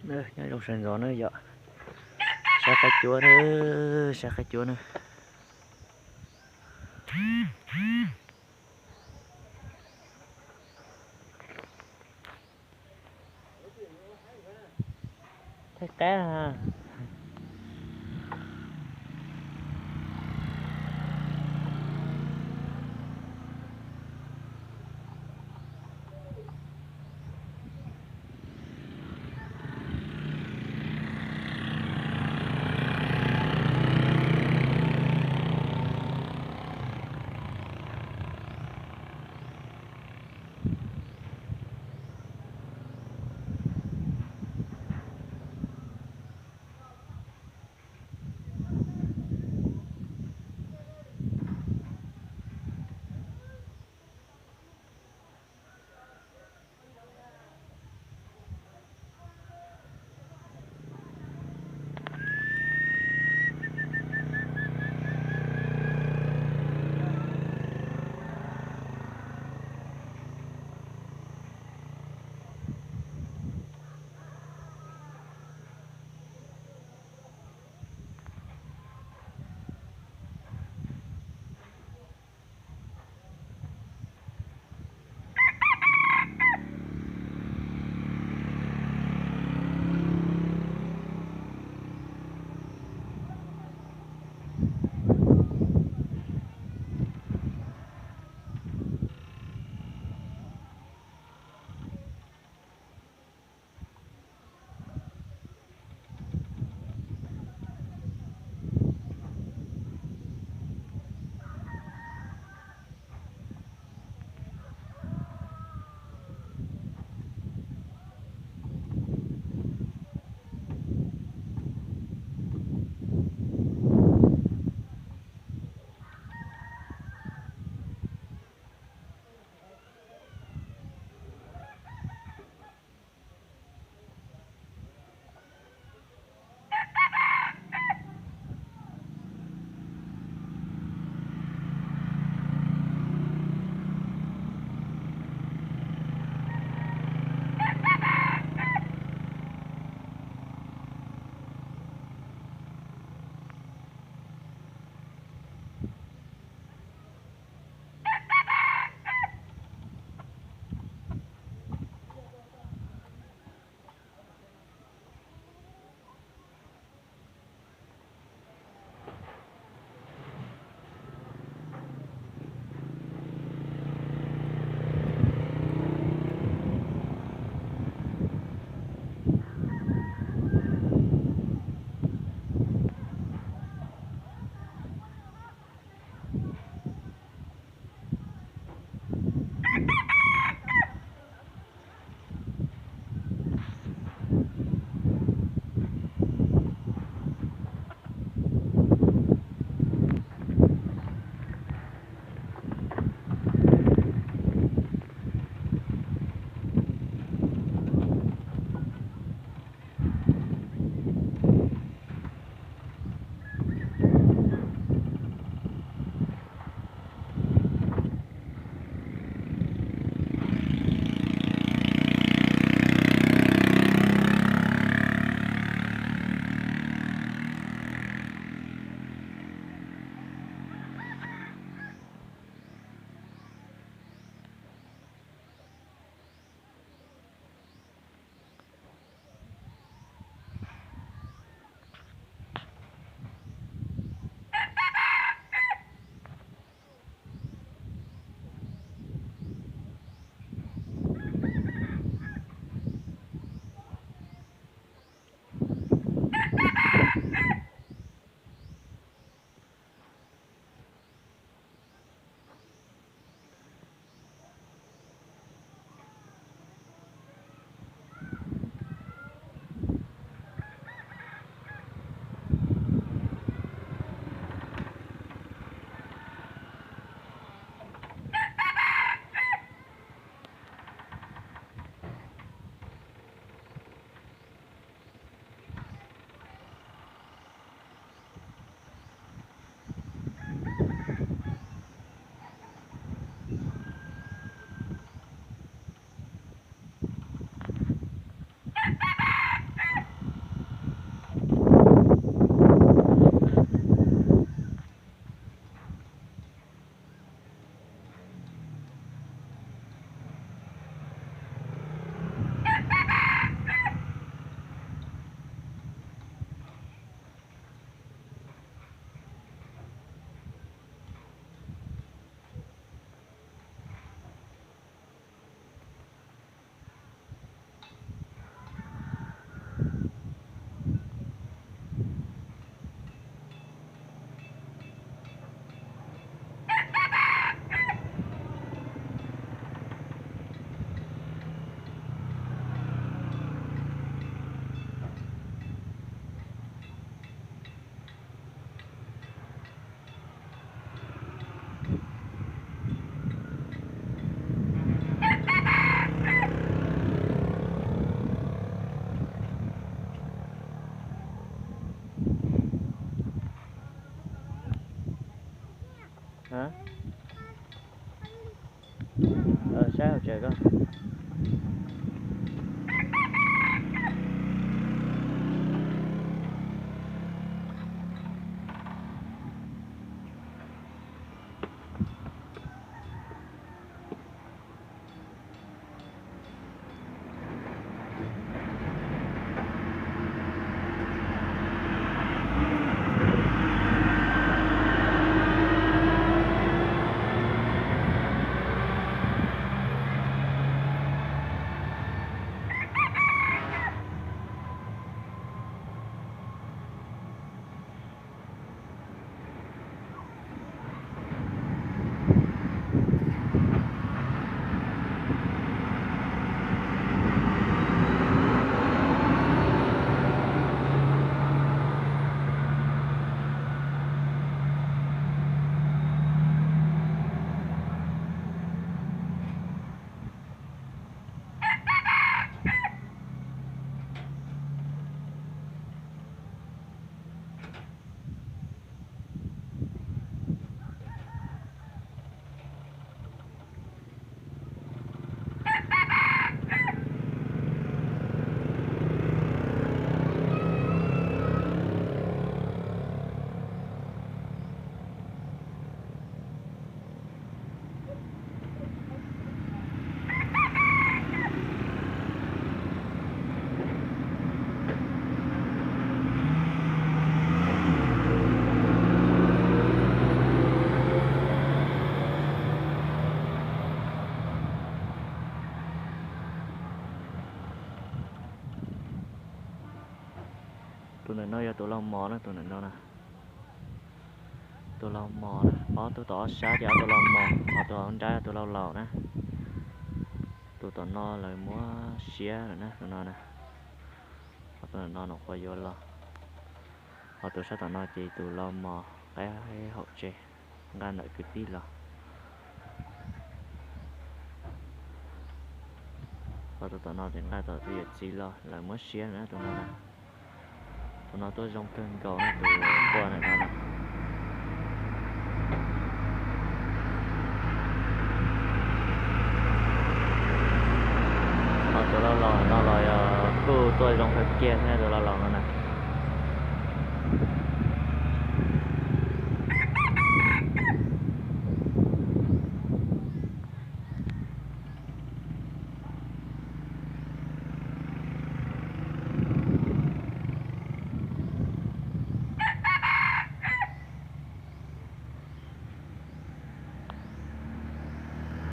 Nyob zoo sawv ntxov na yom. Saib qaib cuab na, saib qaib cuab na. Thaij qab. Saib hauv tsev ko. Tus ntawm no yog tus lau mos na, tus ntawm no na. Tus lau mos na, ob tug tom ob sab ces ob tug lau mos, ho tus hauv nrab tus lau laus na. Tus tom no lawv muab siab lawm na, tus no na. Ho tus ntawm no nyuam qhuav yuav los. Ho tus sab tom no ces tus lau mos qaib hauv tsev, nqa ntawm kwv tij los. Ho tus tom no ces nqa tom tus yawm txiv los, lawv muab siab lawm na tus no na. Tus no tuaj zoo kawg nkaus na, tus quaj ntawm no na. Ho tus lau laus no los yog kuj tuaj zoo kawg kiag thiab, tus lau laus no na.